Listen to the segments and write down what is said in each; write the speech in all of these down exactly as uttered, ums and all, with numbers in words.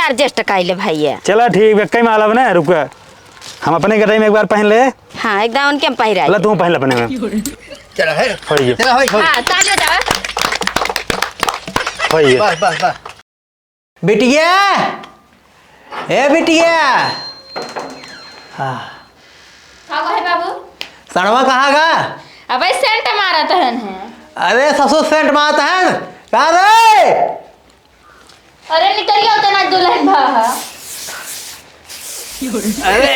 adjust कर ले भैया। चला ठीक बा, कई माला बने, रुक। हम अपने गटई में एक बार पहन ले। हाँ, एकदम उनके हम पहिराई। चला तू पहन ले अपने में। चला, है। होइए। चला, होई, होई। हाँ, ताली बजावा। होइए। बस, बस, बस। बिटिया, ए बिटिया। हाँ। का कहे बाबू? सड़वा कहाँ गा? अबे सेंट मारत हन है। अरे ससुर सेंट मारत हन। का रे? अरे निकल गया उतना दुल्हन भा। अरे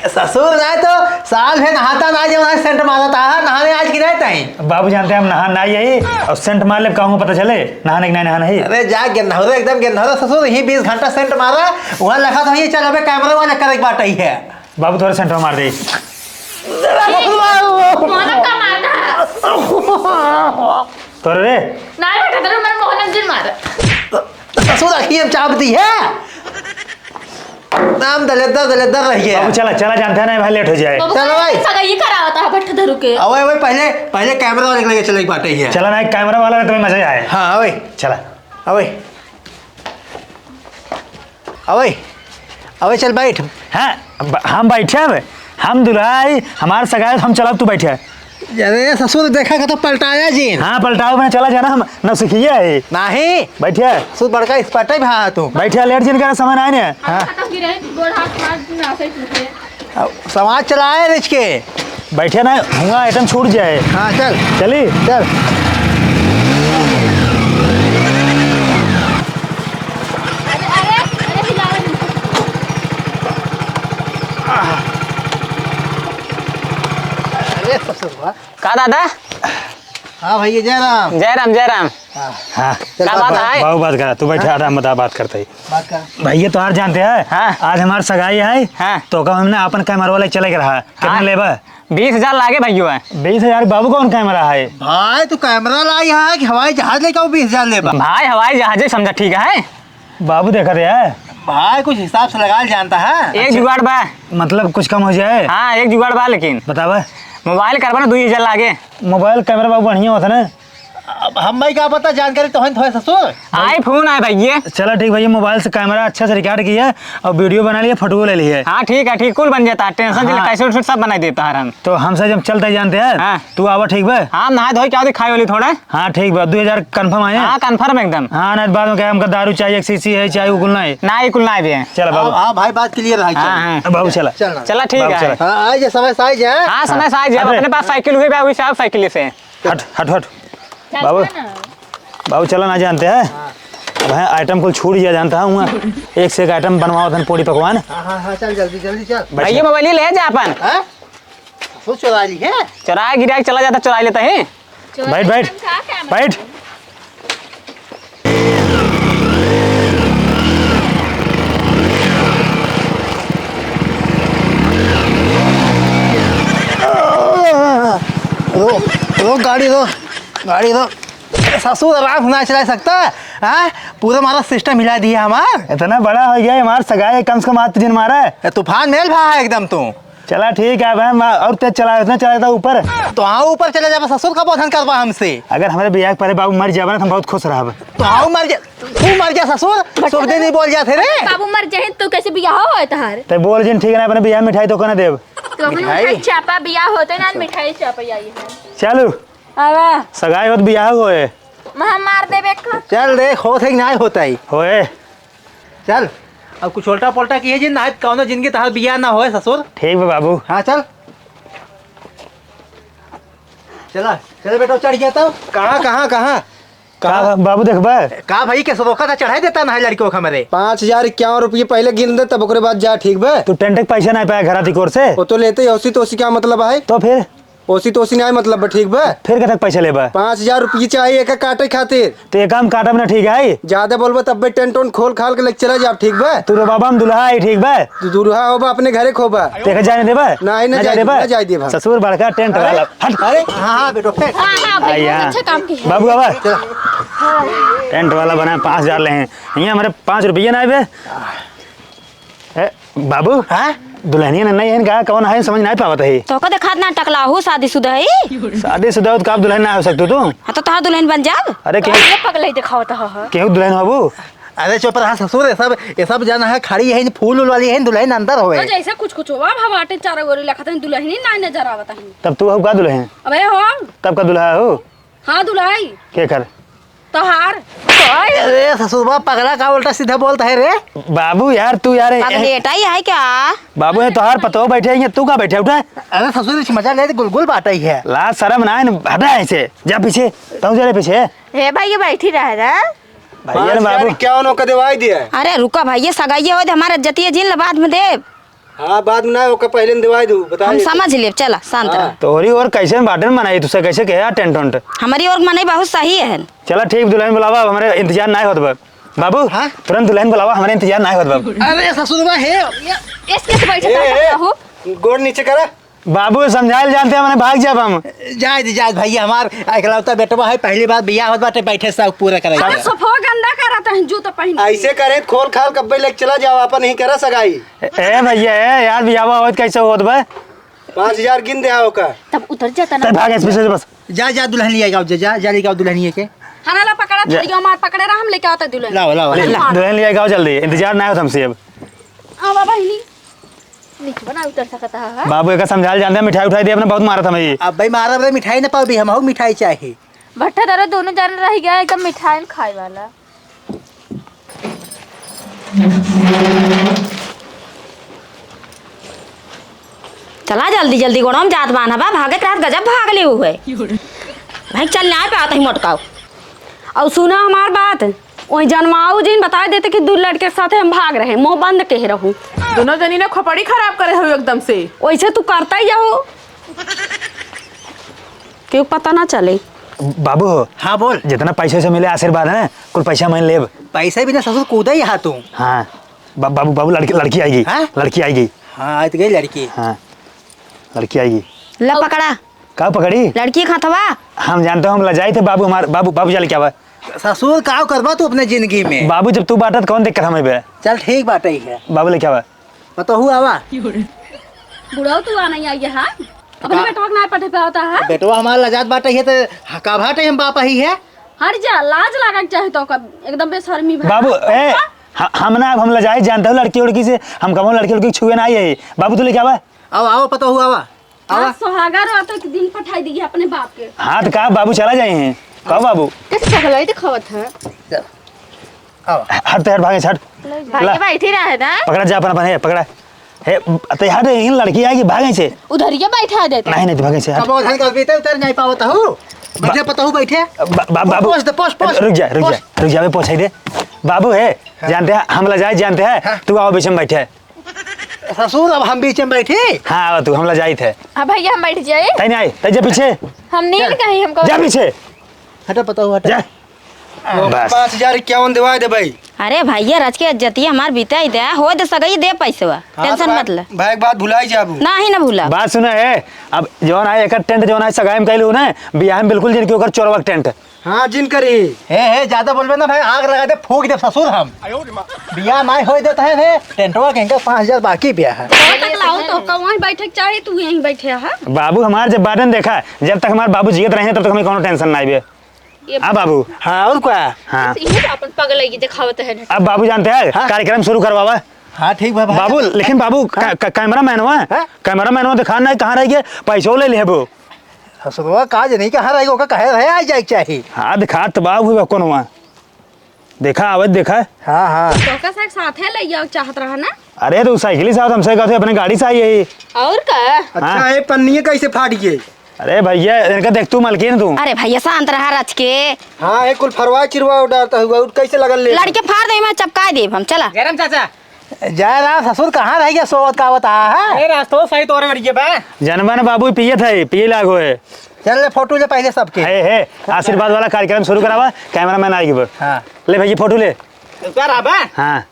ससुर ना तो साल भर नहाता ना, जब ना सेंट मारता है, नहाने आज की रहता है। बाबू जानते हैं हम नहा ना ही और सेंट मार ले कहूँ पता चले नहाने की नहीं नहाना ही। अरे जा गेंदहरो एकदम गेंदहरो ससुर, ही बीस घंटा सेंट मारा, वहाँ लखा तो ही चल अबे कैमरा वाला करे बात ही है। बाबू थोड़ा सेंट मार दे। मोहनम का मारना है। तोरे रे। ना बेटा, तेरे मन मोहनम जिन मार। ससुर अखियम चाप दी है। नाम दलेदर, दलेदर रह गया। बाबू चला, चला जानते हैं ना भाई, लेट हो जाए। बाबू चलो भाई। सगाई करावता है भट्ट धरू के। अवे, अवे, पहले, पहले कैमरा वाले के लगे चले एक बात ही है। चला ना, एक कैमरा वाला रहे, तुम्हें मजा आए। हाँ, अवे। चला। अवे। अवे। अवे, चल बैठ। हाँ, ब-, हम बैठे हैं, हम दुल्हा आई, हमार सगाई, हम चलब, तू बैठे। अरे ससुर, देखा का तो पलटाया जी। हाँ, पलटाओ, मैं चला जाना, हम नौसिखिया है। नहीं। बैठिया। ससुर बड़का expert है भा तू। बैठिया, लेट जिन करा समय ना आने। हाँ। खत्म की रही, गोड़ हाथ मार, ना सही टूटे। अब समाज चलाए रिच के। बैठे ना, हुआ आइटम छूट जाए। हाँ, चल। चली? चल। अरे, अरे, अरे, हिलाओ नहीं। अरे ससुर बा। का दादा? हाँ भैया, जय राम। जय राम, जय राम। हाँ। हाँ। चल, का बात बात है? बाबू बात करा, तू बैठा, हाँ? आराम बता, बात करते ही। बात कर। भैया, तो यार जानते हैं, हाँ। आज हमार सगाई है, हाँ। तो का हमने अपन कैमरा वाला चले के रहा, कितना हाँ। लेबा? बीस हजार लागे भैया। बीस हजार बाबू, कौन कैमरा है? भाई, तू कैमरा लाई है कि हवाई जहाज लेके आओ, बीस हजार लेबा? भाई, हवाई जहाज ही समझा, ठीक है। बाबू देखा रे है। भाई, कुछ हिसाब से लगा जानता है। एक अच्छा। जुगाड़ बा। मतलब कुछ कम हो जाए? हाँ, एक जुगाड़ बा, लेकिन बतावा। मोबाइल करबा ना, दुई हजार लागे। मोबाइल कैमरा बाबू बढ़िया होता ना। अब हम भाई का पता, जानकारी तो है थोड़ा ससुर। iPhone है भैया। चला ठीक भैया, मोबाइल से कैमरा अच्छा से रिकॉर्ड किया और वीडियो बना लिया, फोटो ले लिया। हाँ, ठीक है, ठीक, कुल बन जाता है, टेंशन हाँ। कैसेट वैसेट सब बनाई देता है हम। तो हम सब जब चलते जानते हैं, हाँ। तू आवा, ठीक बा? हाँ, नहाए धोए क्या होती, खाए वाली थोड़ा। हाँ, ठीक बा, दो हजार कन्फर्म आए? हाँ, कन्फर्म एकदम। हाँ, नहीं, बाद में क्या, हमका दारू चाहिए, एक शीशी है, चाय, वो कुल नहीं। ना, ये कुल ना भी है। चला, बाबू। हाँ, हाँ, भाई, बात क्लियर है, हाँ, चल। हाँ। बाबू, चला। चल ना। चला, ठीक बाबू, है। चला। हाँ, आ जा, समय से आ जा। हाँ, समय से आ जा। अरे। अपने पास साइकिल हुई बा, वही से आओ साइकिल से। हट, हट, हट। चल बाबू, ना। बाबू, चला ना जानते हैं। हाँ। अब है, आइटम कुल छूट गया, जानता है, हुआ एक से एक आइटम बनवाओ, धन पूड़ी पकवान। हाँ, हाँ, हाँ, चल, जल्दी, जल्दी चल। बैठ। भैया, मोबाइल ले जा अपन। हाँ? वो चुरा ली है? चुराए गिराए चला जाता, चुराए लेता है। बैठ, बैठ, बैठ। रोक, रोक, गाड़ी रोक, गाड़ी रोक। ससुर आराम से ना चला सकता, हाँ? पूरा हमारा सिस्टम हिला दिया हमार। इतना बड़ा हो गया है, हमार सगाई है, कम से कम आज तुझे मारा है। ए, तूफान मेल भा है एकदम तू। चला ठीक है, अब हम और तेज चलाए, उतना चलाए था ऊपर। तो हाँ, ऊपर चले जाबा ससुर, का बोधन करबा हमसे? अगर हमारे बियाह के पहले बाबू मर जाबा ना, तो हम बहुत खुश रहब। तो हाँ, मर जा, तू मर जा ससुर, सुबह नहीं बोल जाते रे। बाबू मर जाए तो कैसे बियाह होए तहार? ते बोल जिन ठीक है ना, अपने बियाह में मिठाई तो कने देब। तो अपने मिठाई? मिठाई चापा बियाह होते ना, मिठाई चापा आई है। चलू। आवा। सगाई होत बियाह होए। महा मार देबे का। चल देख, होत है कि नाय होत है। होए। चल, अब कुछ उल्टा पुल्टा किहे जिन, नाय कौनो जिंदगी तहार बियाह ना होए ससुर। ठीक बा बाबू। हाँ, चल। चला, चल बेटा, चढ़ गया तो। कहाँ, कहाँ, कहाँ? का कहाँ? बा-, बाबू देखबा? का भाई, कैसे रोका था, चढ़ाई देता ना है लड़कियों का मेरे। पाँच हजार इक्यावन रुपये पहले गिन दे, तब ओकरे बाद जा, ठीक बा? तू टेंट के पैसा नाय पाया घरा तिकोर से? वो तो लेते ही, ओसी तो ओसी क्या मतलब है? तो फिर? ओसी तोसी नाय मतलब बा, ठीक बा? फिर कतक पैसा लेबा? पाँच हजार रुपये चाहिए एक काटे खातिर। तो एक काम काटब ना, ठीक है? ज्यादा बोलबा तब बे टेंट उंट खोल खाल के लेके चला जाब, ठीक बा? तू रो बाबा, हम दुल्हा आई, ठीक बा? तू दुल्हा होबा, अपने घरे खोबा। तो एक जाने देबा? नहीं, ना ना जाए जाए देबा? देबा, ना जाए देबा। ससुर बड़का टेंट अरे, वाला। हट। अरे, हाँ, हाँ, बेटो, टेंट। हाँ, हाँ, आ, भैया, यहाँ। अच्छा काम किया। बाबू, बाबा। चला। टेंट वाला बना, पाँच हजार ले हैं। यहाँ हमारे पाँच रुपये ना आए बे। ए, बाबू, हाँ? दुल्हनिया नन्ना यहन का कौन है, समझ नाय पावत है। तो का देखात ना टकलाहू शादीशुदा है? शादीशुदा हो तो का दुल्हन ना हो सकतू तू? हाँ, तो तोहार दुल्हन बन जाब? अरे, तो केहू ये पगलई देखावत ह। केहू दुल्हन होबू? अरे चुप रहा ससुर, ये सब, ये सब जन है खड़ी है, फूल उल वाली है, दुलहिन अंदर होवे। तो जैसे कुछ कुछ हुआ, भवाटे चारों ओरी लखत हैं, दुलहिनी नाई नजर आवत हैं। तब तू हऊ का दुलहिन? अबे हो। तब का दुलहा हऊ? हाँ दुलही। के कर? तोहार। अरे ससुरवा पगला का उल्टा सीधा बोलता है रे? बाबू यार, तू यार, ए- पगलेटा ही है क्या? बाबू, ये तोहार पतोह बैठे हैं, तू का बैठे उठा? अरे ससुर, इस मजा ले गुलगुल बाटा ही है। लाज शर्म ना है, हटा ऐसे, जा पीछे, तू जा रे पीछे। हे भाई, ये बैठी रह रे। भैया रे पाँच हजार बाबू। इक्यावन ओका देवाई दिया है। अरे रुका भाई, ये सगाई होत, हमार इज्जतिया जिन ल बाद में देब। हाँ, बाद में ना, ओका पहले न देवाई दू, बता हम दे। समझ लेब, चला, शांत हाँ। रह। तोहरी और कैसे बाटन बनाई, तुसे कैसे कहे टेंट वेंट? हमारी ओर मनई बहुत सही है। चला ठीक, दुलहिन बुलावा, अब हमरे इंतजार नाय होत बा। बाबू, हाँ? तुरंत दुलहिन बुलावा, हमरे इंतजार नाय होत बा। अरे ससुरवा हे। ये, इसके से बैठे ए, बैठे ए, रहू। गोड़ नीचे करा। बाबू, समझाइल जानते हैं, मने भाग जाब हम। जाए दे, जाए दे भैया, हमार एकलौता बेटवा है, पहली बार बियाह होत बाटे, बैठे सब पूरा कराई अरे दे। सोफवा गंदा करत हैं, जूता पहन के। ऐसे करे, खोल खाल कब्बे लेके चला जाओ, अपन ही करा सगाई। ए, ए भैया, ए यार, बियाहवा होत कैसे होत बा? पाँच हजार गिन दे आओ का। तब उतर जाता ना। तब भाग, इस पीछे से बस। जा, जा, दुलहिन ले आएगा, जा, जा, जा, लेके आओ दुलहिन के। खाना ला पकड़ा, जा। थरिया मार पकड़े रहा, हम लेके आवत है दुलहिन। लाओ, लाओ, अरे लाओ। मार। दुलहिन ले आएगा, जल्दी, इंतजार ना हो हमसे अब। आवा बहिनी। नीचे बना उतर सकता है। बाबू, एका समझाल जानते हैं, मिठाई उठाई दे, अपने बहुत मारत हमें ये। अब भाई मारब रे, मिठाई ना पाबी, हम हऊ मिठाई चाही। भट्ठा दादा दोनों जन रह गया एकदम मिठाई न खाए वाला। चला जल्दी जल्दी, गोड़वा में जात बान हबा, भागे के रात गजब भाग ले हुए। भाई चल ना पावत ही मोटकाऊ। और सुना हमार बात, वही जनमाऊ जी ने बताए देते कि दू लड़के के साथे हम भाग रहे, मुंह बंद कह रहू। दोनों जनी ने खोपड़ी खराब करे हो एकदम से। वैसे तू करता ही जाओ, क्यों पता ना चले। बाबू हो। हाँ, बोल। जितना पैसा से मिले आशीर्वाद है, कुल पैसा मैं लेब। पैसा बिना ससुर कूदा ही हाथों। हाँ, बा-, बाबू, बाबू, लड़की, लड़की आएगी। हाँ? लड़की आएगी। हाँ, आ तो गई लड़की। हाँ, लड़की आएगी। ला पकड़ा। का पकड़ी? लड़की के हथवा। हम जानते हो, हम लजाई थे बाबू, हमार बाबू, बाबू जा लेके आवा। ससुर, का करबा तू अपने जिंदगी में? बाबू, जब तू बाटत, कौन दिक्कत हमें बे? चल, ठीक बाटे ही है। बाबू लेके आवा। पतोहू आवा। बुढ़ऊ तू आ नहीं आई है, हाँ? अपने का? बेटवा के ना पढ़े पे होता है? बेटवा हमार लजात बाटे ही है, तो का बाटे हम बाप ही है? हट जा, लाज लागक चाहे तो का, एकदम बेशर्मी भा। बाबू, ए, ह-, हम ना, हम लजाई जानते हो लड़की उड़की से, हम कबो लड़की उड़की छुए ना आई है। बाबू, तू लेके आवा। आओ, आओ, पतोहू आवा। आवा। हाँ, सुहागा रहा तो एक दिन पठाई दी अपने बाप के। हाँ, तो का बाबू चला जाए हैं? का बाबू? कैसे पगलाई दिखावत है? चल। आवा। हट, तो हट, भागे, हट। भागे ला। बैठी रहे ना। पकड़ा जा, अपन, अपन, हे, पकड़ा। हे, तो हट, यहीं लड़की आएगी, भागे से। उधर ये बैठा देते। नहीं, नहीं, तो भागे से, हट। अब उधर का बीते उतर नहीं पावत हूँ। बैठे, बा-, पतोहू बैठे। बा-, बा-, बाबू। पोछ दे, पोछ, पोछ। रुक जा, रुक जा, पोछ। रुक जा, अबे पोछ ही दे। बाबू है, हाँ। जानते हैं, हम लजाए जानते हैं, हाँ। तू आओ बीच में बैठे। ससुर, अब हम बीच में बैठी? हाँ, आवा तू, हम लजाइत है। अब भैया हम बैठ जाए? तै नहीं आई, तै जा पीछे। हम नील चल। कहीं हमको। जा पीछे। हटा, पतोहू, हटा। जा। वो बस। पाँच हजार इक्यावन देवाई दे भाई। अरे भैया, रच के इज्जतिया हमार बीताई दे, हो दे सगई दे पैसवा, हाँ, tension तो मत ले। भाई, भाई, एक बात भुलाई जाबू। ना ही ना भूला। बात सुना है, अब जौन आए एकर टेंट, जौन आए सगाई में कैलू ना, बियाह में बिल्कुल जिनकी ओकर चोरवा के टेंट। हाँ, जिन करी। हे, हे, ज्यादा बोलबे ना भाई, आग लगा दे, फूंक दे ससुर हम। बियाह नाई होए देता है, हे, टेंटवा के इनका पाँच हजार बाकी बियाह है। तब तक लाओ तो का वहीं बैठे के चाही, तू यहीं बैठे है। बाबू हमार जब बादन देखा, जब तक हमार बाबू जियत रहे, तब तक हमें कोनो tension नाई बे। ये हाँ बाबू। हाँ, और का? हाँ। इहे तो अपन पगलई दिखावत है। अब बाबू जानते हैं, हाँ। कार्यक्रम शुरू करवावा। हाँ, ठीक बा भाई। बाबू, लेकिन बाबू, हाँ। का-, का-, cameraman हुआ? हाँ? Cameraman हुआ, दिखा नहीं कहाँ रह गए, पैसो ले लेबो। ससुरवा का जनी कहाँ रह गए, ओका कहे रहे, आ जाए के चाही। हाँ, दिखा तो बाबू, कोनवा। देखा, आवत देखा। हाँ, हाँ। तोका साथ साथे ले जाओ चाहत रहा ना? अरे, तो साइकिल से आवत, हमसे कहते अपने गाड़ी से आई है। और का? अच्छा, हाँ। ये पन्निया कैसे फाट गई? अरे भैया, इनका देख तू मलकिन तू। अरे भैया, शांत रहा रच के। हाँ, एक कुल फरवा चिरवा डालता हुआ, उठ कैसे लगल ले? लड़के फाड़ दे, मैं चपकाए देब हम, चला। जयराम चाचा। जयराम ससुर कहाँ रह गया, सोवत का आवत है? अरे रास्ता सही तोरे मर गया बा। जनमन बाबू पियत है, पिए लागो है। चल ले फोटो ले पहले सबके। हे, हे, आशीर्वाद वाला कार्यक्रम शुरू करावा, cameraman आएगी बा। हाँ। ले भैया फोटो ले। का रहा बा? हाँ।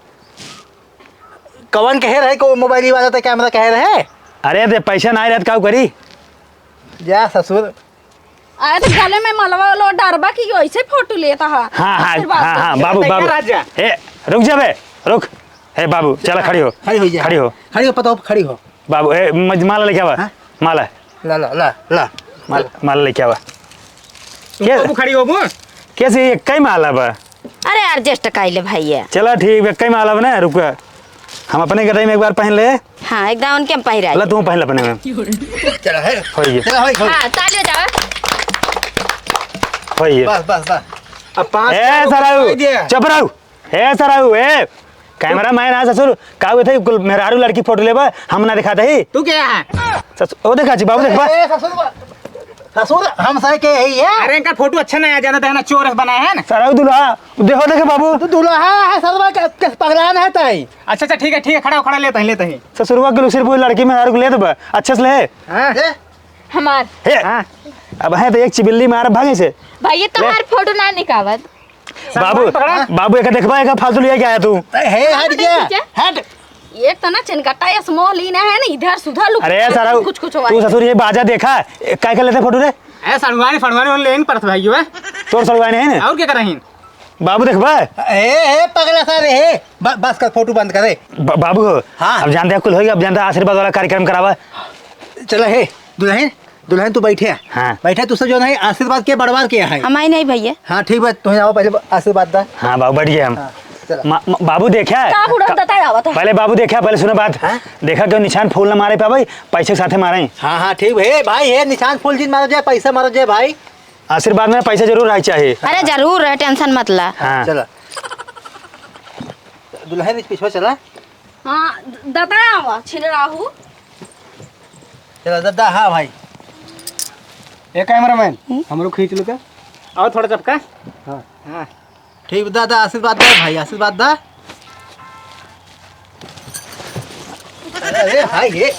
कवन कहे रहे को मोबाइल वाला तो camera कहे रहे? अरे, ते पैसा ना रहत, काऊ करी? जा ससुर। अरे, तो गले में मलवा लो डरबा की ऐसे फोटो लेता है। हाँ, हाँ, आशीर्वाद हाँ, हाँ, दे। बाबू, बाबू। राजा। ए, रुक जा बे, रुक। ए, बाबू, चला, खड़ी हो। खड़ी हो जा। खड़ी हो। खड़ी हो, पता हो, खड़ी हो। बाबू, ए, मज-, माला लेके आवा। हाँ? माला। ला, ला, ला, ला। माला, माला लेके आवा। तू के-, कब खड़ी होबू? कैसे ये कई माला बा? अरे adjust काई ले भइया। चला ठीक बा, कई माला बने, रुक। हम अपने गदई में एक बार पहिन ले। हाँ, एकदम उनके हम पहिराई। चला तू पहिन ले अपने में। चला, है। होइए। चला, होई, होई। हाँ, तालियो जावा। होइए। बस, बस, बस। अब पाँच ए, हजार रुपया सराऊ, दे दिया। चुप रहू। ए, सराऊ, ए। Cameraman आ ससुर, का हुए थे, कुल मेहरारू लड़की फोटो लेबा, हम ना दिखाते ही। तू क्या है? ससुर, ओ देखा जी, बाबू देखबा। ए, ससुर बा-, ससुर, हम सही के यही है। अरे, इनका फोटो अच्छा ना आया, ज्यादा देना चोर बनाया है ना। सराऊ दुल्हा, देखो देखे बाबू। तू दुल्हा है, सरवा के, के पगलान है ताई। अच्छा, अच्छा, ठीक है, ठीक है, खड़ा हो, खड़ा, लेते हैं, लेते हैं। ससुरवा के लोग सिर्फ वो लड़की मेहरारू को ले देबा, अच्छे से ले। हाँ। ए? हमार। हे। हाँ। अब है तो एक चिबिल्ली मार भागे से। भाई, ये ले। तोहार फोटो ना निकावत। बाबू, पकड़ा। बाबू, एका देखबा, एका फालतू लिया के आया तू? हे, हट गया, हट। एक तो ना चिनकट्टा ये small ही ना है ना, इधर सुधर लुक अरे यार, सारा कुछ, कुछ हुआ तू है। ससुर ये बाजा देखा, ए, काय कर लेते फोटो रे? ए, सड़ुआने, फड़ुआने, उन लेन परत भाई, जो है। तोर सड़ुआने है ना? और क्या कर रही? बाबू देखबा? ए, ए, पगला सारे, हे। ब-, बस कर, फोटो बंद करे। ब-, बाबू हो, हाँ। अब जानते हैं कुल होई, अब जानते हैं आशीर्वाद वाला कार्यक्रम करावा। चला हे, दुल्हन, दुल्हन तू बैठे। हाँ। बैठे, तू सब जो नहीं आशीर्वाद के बड़वार के है। हमारी नहीं भइया। हाँ, ठीक बा, तुम्हें आओ पहले आशीर्वाद दा। हाँ, बाबू बैठ गए हम। हाँ, चला। मा-, मा-, बाबू देखा? का बूढ़ा का-, बताया आवत है? पहले बाबू देखा, पहले सुनो बात। हाँ? देखा क्यों निशान फूल ना मारे पावे, पैसे के साथे मारे। हाँ, हाँ, ठीक है भाई, हे निशान फूल जिन मारो जाए, पैसा मारो जाए भाई। आशीर्वाद में पैसा जरूर रहे चाहे। अरे जरूर रहे, tension मत ला। हाँ। चला। दुल्हन इस पीछे चला। हाँ, द-, दादा आवा, छिन राहु। चला दादा, हाँ भाई। ए cameraman, हम्म? हमरो खींच लो तो। आओ थोड़ा चपका। हाँ। हाँ। ठीक दादा, आशीर्वाद दा भाई, आशीर्वाद दा। अरे भाई, ये,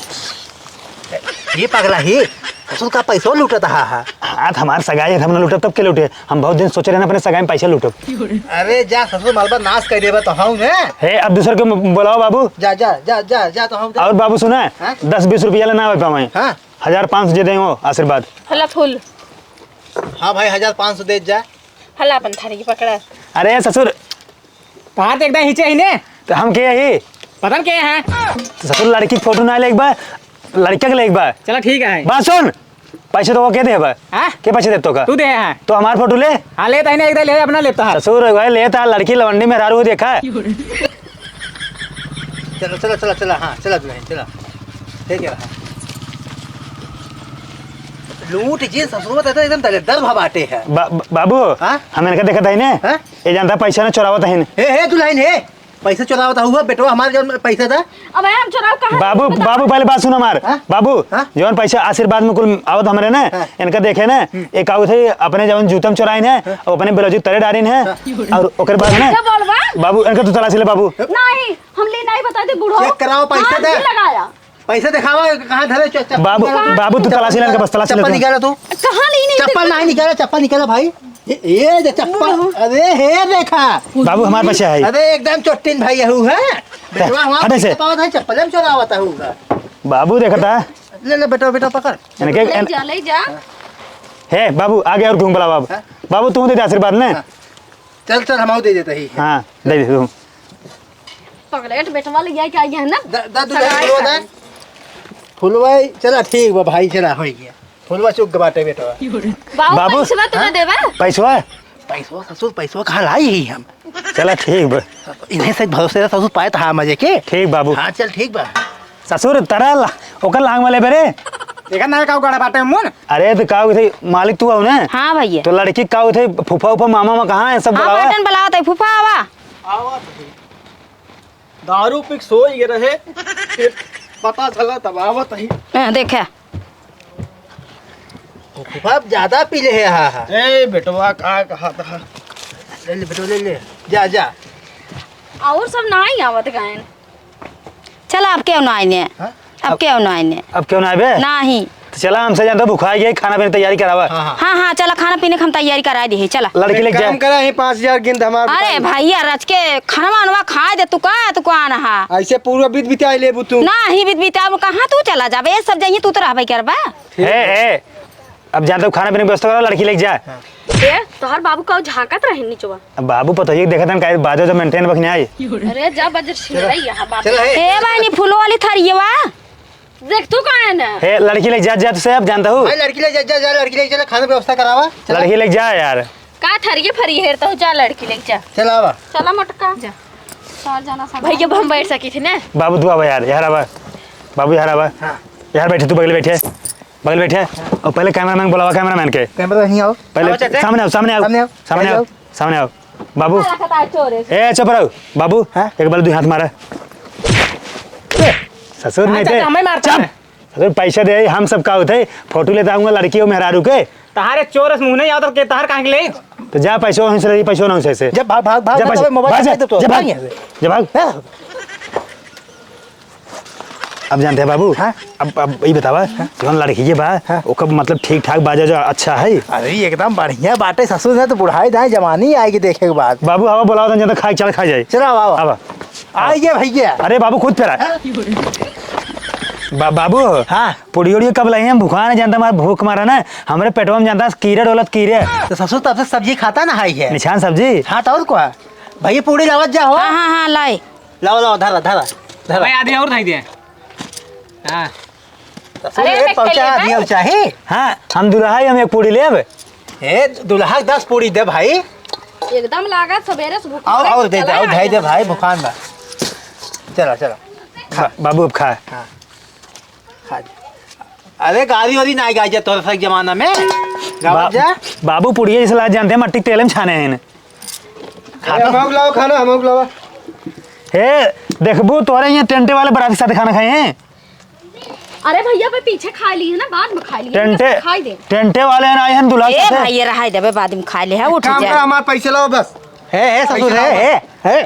ये पगला ही, ससुर का पैसो लूटत हा, हा। हाथ हमार सगाई है, हम ना लूटब तब के लूटे? हम बहुत दिन सोचे रहे ना अपने सगाई में पैसा लूटब। अरे जा ससुर, मलबा नाश कर देबा तो हम ने। हे, अब दूसर के बुलाओ बाबू। जा, जा, जा, जा, जा तो हम जा। और बाबू सुना, हाँ? दस बीस रुपया ले ना हो पावे। हाँ। हजार पाँच सौ जे दे हो आशीर्वाद। हला फूल। हाँ भाई, हजार पाँच सौ दे जा। हला अपन थारी के पकड़ा। अरे ससुर, तहार तो एकदम हिचे ही ने। तो हम के ही? पता न के है? तो ससुर लड़की के फोटो ना लेके बा, लड़का के लेके बा। चला ठीक है। बात सुन, पैसे तो वो के दे बा? हाँ? के पैसे दे तो का? तू दे है। तो हमार फोटो ले। हाँ, लेता ही ना, एक दे ले, अपना लेता है। ससुर भाई लेता, लड़की लवंडी मेहरारू देखा है। चलो, चलो, चलो, चलो, हाँ, चलो दुल्हन, चलो। ठीक है, हाँ। लूट जी ससुर, तो एकदम दलिद्दर भा बाटे है। बा-, बा-, बाबू, हाँ? हम इनका देखत हई ने? हाँ? ये जानता पैसा ना चोरावत हईन। हे, हे, दुल्हन, हे, पैसा चोरावत हुआ, बेटवा हमार जौन पैसा था। अब हम चोराव कहाँ बाबू, से बता? बाबू, पहले बात सुन हमार। हाँ? बाबू, हाँ? जौन पैसा आशीर्वाद में कुल आवत हमरे ना, हाँ। इनका देखे ना, हम्म। एक आवत है, अपने जौन जूता में चोराइन है, हाँ। और अपने ब्लाउज तले डारिन है, हाँ। और ओकर बाद ना, क्या बोलबा? बाबू, इनका तू तलाशी ले बाबू। नहीं, हम ले नहीं बताई दे बूढ़ो। चेक कराओ, पैसा हाथ दे। भी लगाया। पैसा दिखावा, कहाँ धरे? च-, चप्पल बाबू, निकाला। बाबू, तू तलाशी ले इनका, बस तलाशी ले चप्पल तू। निकाला तू। कहाँ ले नहीं चप्पल देखा? नहीं निकाला, चप्पल निकाला भाई। ये, ये दे चप्पल। बूढ़ो। अरे हे देखा। बाबू, हमार पैसा है। अरे एकदम चोट्टिन भाई यहू है। बेटवा हमार हटे से। पैसा पावत है, चप्पल हम चोरावत है हुआ। बाबू देखता। ले, ले बेटा, बेटा पकड़। इनके ले जा, ले जा। हे बाबू, आगे और क्यों बुलावा अब? हाँ? बाबू, तू दे दे आशीर्वाद ने। हाँ। चल, चल, हम दे देते ही। हाँ, दे दे तू। पगलेट बेटवा ले जाए के आई है ना? द-, द-, द-, सगाई फुलवा दे। खाए। फुलवा, चला, ठीक बा भाई, चला, हो गया। फुलवा चुक बाटे बेटवा। बाबू, बाबू, पैसवा तू ना हाँ? देबा? पैसवा? पैसवा, ससुर, पैसवा कहाँ लाई ही हम? चला, ठीक बा। इन्हें से भरोसे रहा, ससुर पाए तो हाँ मजे के। ठीक बाबू। हाँ, चल, ठीक बा। ससुर, तरल, ओकर लांग वाले बेरे। एकर नावे का उगाड़ा बाटे मुन? अरे, तो का होई थे, मालिक तू हो ना? हाँ भैया। तो लड़की का होई थे, फूफा, उफा, मामा, मामा कहाँ है? सब हाँ, बुलावा। बाटन बुलावा, तो फूफा आवा। आवा तो। दारू पी के सोई रहे, फिर पता चला तब आवत ही। हाँ, देखे। फूफा ज्यादा पी ले है, हाँ, हाँ। ए, बेटवा, का कहा था? ले ले, बेटवा, ले ले। जा, जा। और सब ना ही आवत गायन। चला, अब क्यों ना आइने? हाँ? अब अब क्यों ना आइने? अब क्यों ना आबे? नाही। तो चला, हमसे जानता भुखाई गई, खाना पीने तैयारी करावा। हाँ, हाँ। हाँ, हाँ, चला, खाना पीने के हम तैयारी कराई दी है, चला। लड़की एक लेके जा। काम करा, ये पाँच हजार गिन दे हमार अरे भैया, रच के खाना वानवा खाए दे, तू का, तू का ना हा? ऐसे पूरा बीत बिताई लेबू तू। नाही, बीत बिताबू, कहाँ तू चला जाबे? ये सब जाइए, तू तो रहबे करबा। ठीक ए, है। ए, अब जानता हूँ, खाना पीने की व्यवस्था करो, लड़की लेके जा। हाँ। ए, तोहर बाबू का झांकत रहे निचवा। अब बाबू पतोहिए के देखत हन, काहे बाजो जब maintain बखने आई। अरे जा बजर छिलई यहाँ बाप। चलो, हे। ए बहिनी, फूलो वाली थरियवा। देख तू कहाँ है ना? हे, लड़की लेके जा, जा, तुझसे अब जानता हूँ। भाई, लड़की ले जा, जा, जा, लड़की ले जा, खाने की व्यवस्था करावा। चला। लड़की लेके जा यार। का थरिये फरिये हेरत हो, जा लड़की लेके जा। चल आवा। चला मोटका। जा। चार जना सब भैया, हम बैठ सकी थी ना? बाबू, तू आवा यार, यार आवा। बाबू, यार आवा। हाँ। यार बैठे, तू बगल बैठे। बगल बैठे। और पहले कैमरामैन बुलावा, कैमरामैन के। कैमरा नहीं आओ। पहले आओ चाचा। सामने आओ, सामने आओ। सामने आओ। सामने आओ। सामने आओ। सामने आओ। बाबू। चोर है। ए, चुप रहो। बाबू, हाँ? एक बार दो हाथ मारा। ए, ससुर हाँ, नहीं थे। चाचा, हमें मारता चुप। है। ससुर, पैसा दे, हम सब का होते? फोटो लेता आऊंगा लड़की और मेहरारू के। तहारे चोर से मुंह नहीं आवत के तहार कहाँ के ले? तो जा पैसो वहीं से ले, पैसो ना से। जब भाग, भाग, भाग, जा भाग, पैसो, अबे मोबाइल भाग जा, दे तो, जा भाग, भाग यहाँ से। जा भाग। हाँ। अब जानते हैं बाबू, हाँ? अब, अब ये बतावा, हाँ? जौन लड़की के बा, हाँ? ओकर मतलब ठीक ठाक बाजा जो अच्छा है? अरे एकदम बढ़िया बाटे ससुर, ने तो बुढ़ाई दाई जवानी आएगी देखे के बाद। बाबू हवा बोलावा तो जानते खाए चल खा जाए। चला बाबा। अब आइए भैया। अरे बाबू, खुद पेरा। बा-, बाबू, हाँ। पूड़ी उड़ी कब लाई? हम भूखा नहीं जानता, हमारा भूख मारा ना, हमारे पेटवा में जानता कीड़े डोलत कीड़े। तो ससुर, तब से सब्जी खाता ना है ये। निशान सब्जी? हाँ, तो और क्या? भैया, पूड़ी लावत जा हो। हाँ, हाँ, हाँ, लाई। लाओ, लाओ, धरा, धरा, धरा। भाई, आधी और धई दे। हाँ। ससुर, अरे, एक मैं पौचा खेले आधी भाई। और चाही। हाँ, हम दुल्हा ही, हम एक पूड़ी लेब। ए, दुल्हा के दस पूड़ी दे भाई। एकदम लागत सबेरे से भूख और, लगे और दे दे, चला और आ धई दे गया। भाई, भुखान बा। चला, चला। बा-, बाबू अब खा। हाँ। खा ले। अरे गाड़ी वाड़ी ना गाई जा तोर सा जमाना में। गावा बा-, जा। बाबू पुड़िया जैसे लाज जानते हैं, मट्टी तेल में छाने हैं। खा ए, तो। हम लाओ खाना, हम लाओ। ए, देखबू तोरे यहाँ टेंटे वाले बराती साथ खाना खाए हैं। अरे भैया, पे पीछे खा ली है ना, बाद में खा ली है, टेंटे, खाई दे। टेंटे वाले हैं, आए हैं दुल्हा ए साथे। भैया, रहाई देबे, बाद में खा ले है, उठ काम जा। का हमार पैसे लाओ बस। हे, हे, ससुर, पैसे हे, लाओ। हे, हे।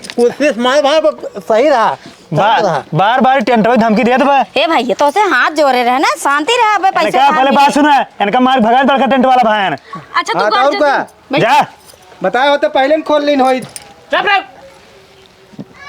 कोशिश मार भाई, सही रहा। बा-, सही रहा। बार बार टेंट में धमकी देत बा। हे भैया, तो से हाथ जोड़े रहे ना, शांति रहा, अबे पैसे इनका कहाँ पहले मिले? बात सुना, इनका मार भगाए बड़का टेंट वाला भाई है। अच्छा, तू हाँ, बात तो जा का? तू। बैठ। जा। बताए होते पहले न खोल लीन होई। चुप रह।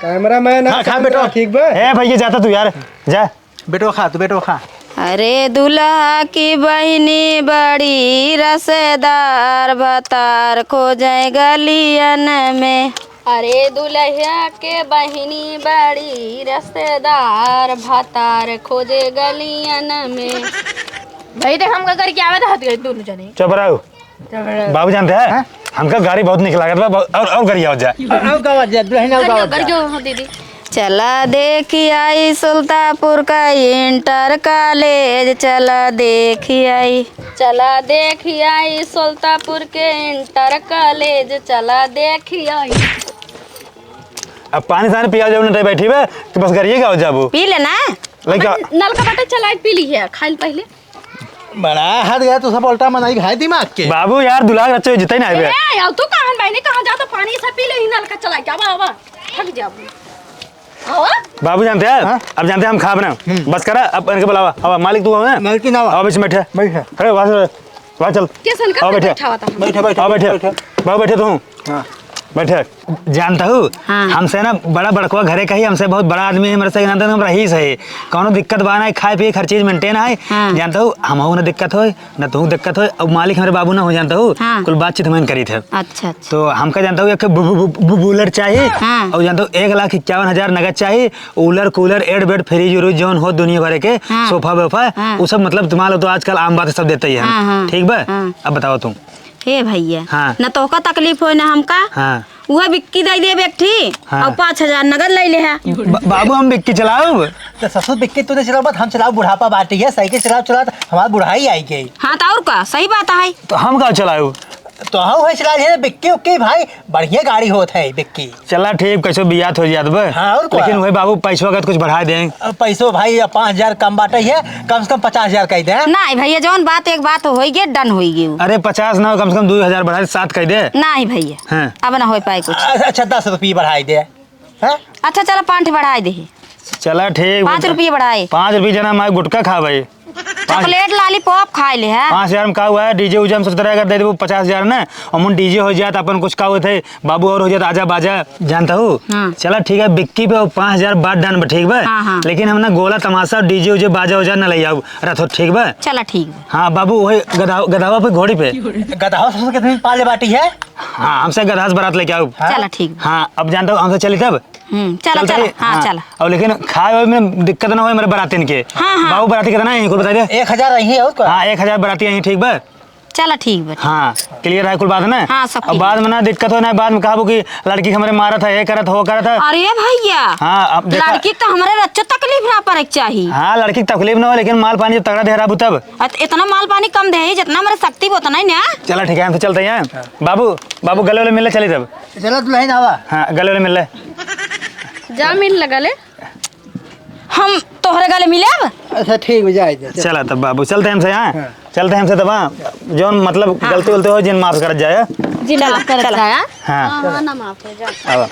कैमरामैन खा, खा, बेटो। ठीक बा? ए भैया, जाता तू यार, जा। बेटो खा, तू बेटो खा। अरे दुल्हा की बहिनी बड़ी रसेदार, भतार खोजे गलियन में। अरे दुल्हा के बहिनी बड़ी रसेदार, भतार खोजे गलियन में। भाई देख, हमका करके आवे तो हट गए दोनों जने। चुप रहो। बाबू जानते हैं, हाँ? हमका गाड़ी बहुत निक लागत बा, बहुत, और, और गाड़ी आवत जा। और, और गावत जा, दुल्हन और गावत जा। हाँ दीदी। चला देखी आई सुल्तापुर का इंटर कॉलेज, चला देखी आई। चला देखी आई सुल्तापुर के इंटर कॉलेज, चला देखी आई। अब पानी सानी पिया जाओ, नहीं बैठी बे, कि बस गाड़िए गावत जाबू। पी लेना। लेके आ। नल का बाटे चला पी ली है, खाइल पहले। बड़ा हद गया तू सब उल्टा मनई भाई दिमाग के। बाबू यार, दुल्हा के रच्चो जितई ना आवे। ए, अब तू कहाँ बहने, कहाँ जाता पानी से पी ले ही नल का चला के, आवा, आवा, थक जाबू। आवा। बाबू जानते हैं, हाँ? अब जानते हैं हम खाब ना। हम्म। बस करा, अब इनके बुलावा। आवा, मालिक तू हो ना? मालिक ना आवा। आवा, बीच में बैठे। बैठे। अरे, वहाँ से, वहाँ चल। कैसन का आवा, बैठे। बैठा हुआ था? बैठे, बैठे, आवा, बैठे। बैठे। बाबू बैठे तू। हाँ। बैठे। जानता हूँ, हाँ। हमसे ना बड़ा बड़कवा घरे का ही, हमसे बहुत बड़ा आदमी है, मेरे से जानता हूँ, हम रईस है, कौनो दिक्कत बा ना, खाए पिए हर चीज मेंटेन है। हाँ। जानता हूँ, हमहू ना दिक्कत होए, ना तू दिक्कत होए, अब मालिक हमारे बाबू ना हो, जानता हूँ, हाँ। कुल बातचीत हम करी थे। अच्छा, अच्छा। तो हमका जानता हूँ, एक बु-, बु-, बु-, बु-, बुलेट चाहिए, हाँ। और जानता हूँ, एक लाख इक्यावन हजार नगद चाहिए, कूलर, कूलर, एड बेड, फ्रिज उरिज जौन हो दुनिया भर के, हाँ। सोफा वोफा, हाँ। वो सब मतलब मान लो तो आजकल आम बात है, सब देते ही हैं। हाँ, हाँ। ठीक बा? हाँ। अब बताओ तुम। हे भैया, हाँ। न तोहका तकलीफ होए, न हमका। हाँ। उहे बिक्की दे देब एक ठी, हाँ। और पाँच हजार नगद ले ले है। ब-, बाबू, हम बिक्की चलाउब? तो ससुर, बिक्की तू नहीं चलाओ, बात हम चलाओ, बुढ़ापा बाटी है, साइकिल चलाओ, चलाओ, तो हमार बुढ़ाई आई गई। हाँ, तो और का, सही बात है। तो हम का चलाउब? तो हम वही चला लिए बिक्की उक्की भाई, बढ़िया गाड़ी होत है बिक्की। चला ठीक, कैसो बियात हो जात बे। हाँ, और का? लेकिन वही बाबू, पैसवा का कुछ बढ़ा दें। अब पैसो भाई, अब पाँच हजार कम बाटे है, कम से कम पचास हजार कह दे। नहीं भैया, जौन बात एक बात होई गे, डन होई गे। अरे पचास ना हो, कम से कम दो हजार बढ़ा दे, सात कह दे। नहीं भैया, हाँ। अब ना हो पाए कुछ। अच्छा, अच्छा, दस रुपये बढ़ाई दे। हाँ? अच्छा चला, पाँच बढ़ाई दे। चला ठीक बा। पाँच रुपये बढ़ाए। पाँच रुपये जना मैं गुटखा खा भाई। चॉकलेट लॉलीपॉप खाए ले है। पाँच हजार में का हुआ है? डीजे उजे हम सोचते रहे, अगर दे देबो पचास हजार ना, और मन डीजे हो जाए तो अपन कुछ का होते, बाबू और हो जाए तो आजा बाजा, जानता हूँ। हाँ। चला ठीक है, बिक्की पे पाँच हजार बात डन बा, ठीक बा? हाँ, हाँ। लेकिन हम ना गोला तमाशा, डीजे उजे, बाजा उजा ना ले आउब, रथ हो, ठीक बा? चला ठीक बा। हाँ बाबू, वही गधा, गधावा पे, घोड़ी पे। गधावा सबसे कितनी पाले बाटी है? हाँ, हमसे गधा से बारात लेके आउब। हाँ। चला ठीक बा। हाँ, अब जानता हूँ, हमसे चली तब। हम्म, चला, चलते चला, ही, हाँ, हाँ। चला। और लेकिन खाए वाए में दिक्कत ना होए मेरे बरातिन के। हाँ, हाँ। बाबू बराती कितना है, कुल बताई दे। एक हजार रही है और का? हाँ, एक हजार बराती आई, ठीक बा? चला ठीक बा। हाँ, clear है कुल बात ना? हाँ, सब अब clear। बाद में ना दिक्कत हो ना, बाद में कहबो कि लड़की हमरे मारत है, ये करत हो, करत है। अरे भैया, हाँ, अब देखा लड़की तो हमरे रच्चो तकलीफ ना पड़े के चाही। हाँ, लड़की के तकलीफ ना हो, लेकिन माल पानी जब तगड़ा दे रहा तब। अत-, इतना माल पानी कम दे, जितना हमरे शक्ति बा उतना ही ना। चला ठीक है, हम तो चलते हैं। बाबू, बाबू गले वाले मिलने चली तब। चला दुल्हन आवा। हाँ, गले वाले मिल ले। जा मिल ले गले। हम तोहरे गले मिलब? अच्छा ठीक बा, जाए दे। चला तब बाबू, चलते हैं हमसे, हाँ? हाँ। चलते हैं हमसे तब, हाँ? जौन मतलब हाँ। गलती उलती हो, जिन माफ करत जाए। जी, चला, माफ करत चला। जाए। हाँ। हाँ, हाँ, ना माफ हो जाए। अब